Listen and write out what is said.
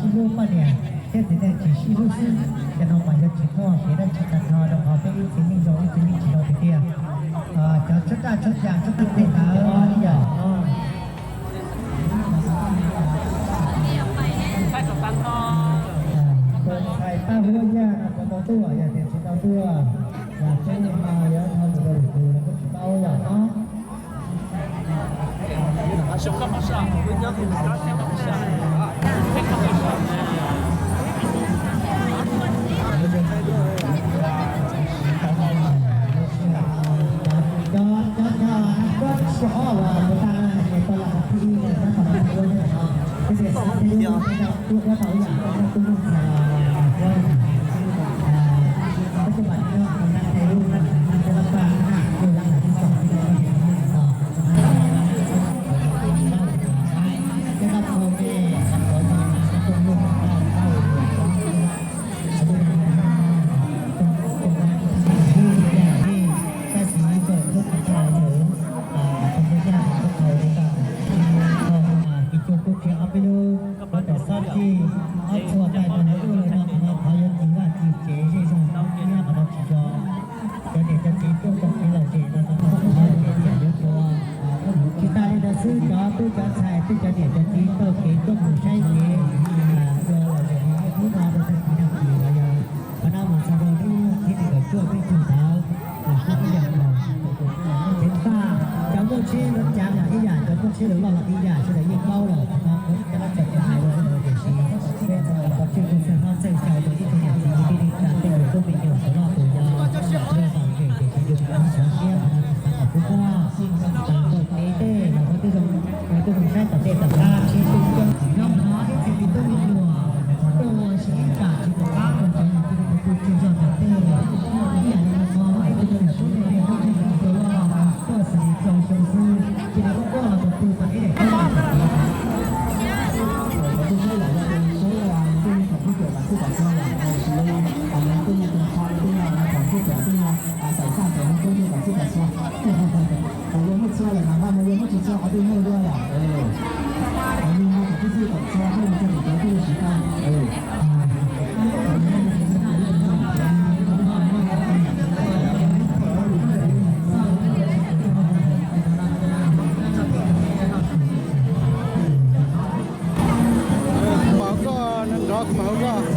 Sib hlub poj niam thiab txiv neej tsis sib hlub xwb, cov no mas yog tsis muaj kev dab tsi tag nrho rau qhov peb ib txwm yeej zoo ib txwm yeej tsis zoo tiag tiag. Cov tshawb raj tshawb cam tshawb tag tej ntawd ib yam. Tus ntxhais pab huab yaj no puas tau tuaj, yog tias tsis tau tuaj, yog peb ho yuav thov tus rau lwm tus los kuj tsis paub yom no. Tus ntawd yog tus thaum li ntawd, ces kuv kuj qhia ob peb lub, kuv tau xob txij ob txhua tais mus lawm ub lawm no, qhov no qhov yuav tsis vaj tsis tsev zej zog nyob qhov no tsis zoo. Cov niam cov txiv tuaj tau kev lom zem no, qhov lom zem tias yuav tua. Tsis tas li ntawd xwb, cov tub cov ntxhais twb cov niam cov txiv tau kev tuaj mus saib kev ua lom zem hnub no rau tag kis no los yog qhov no mus txog rau hnub thib nees nkaum cuaj peb caug ntawd. Hab ib yam nkaus. Ceev faj, cov muaj tsheb lub cav los ib yam, cov muaj tsheb lub loj los ib yam, sawv daws yeej paub lawm. Qhov no kuv ib co lab tso kuv hais rau sawv daws tiam sis peb txhua tus pov tseg tus xwm hlob txawj xyaw rau ib tug niam txiv kwv tij neej tsa tej uas tub me nyuam xov loj tus yau, tus yau tom zem ces tsis yus mus xyov siab qhov no tsis xav kom kub muaj. Tau kev tej los kuv twb zoo, kuv twb zoo saib tom tej tom qab tsheb twb coob, zoo qhov ib txhia tus tub me nyuam tuaj ua si ib tsam tsis pom qab mus tsev los kuj tsis tshua zog tom tej. Ib yam li no, ib tug me nyuam tub me nyuam tub me nyuam tus loj tuaj xws li rau xyoo xwb, cia li ua koj los tus twg tom ib daim teb los tom kev. Tub saib yam yog tus saib yog nws twb yog thaum kub caum kav txij kav xyoo lawm, tiam sis yog nws twb yog tus qhov nws twb yog thaum kub caum twb yog tawm faj tawm hauv kub yug kav txij kav xyoo. Thaum yog muaj txhua lawm mas nqa mus yog muaj tsis txhua qhov twg muaj dua yom. Yog kav txij kav xyoo thiab mus txog tim kev twb yog tsis tau. Kuv mam hauv koj, nrov kuv mam hauv koj.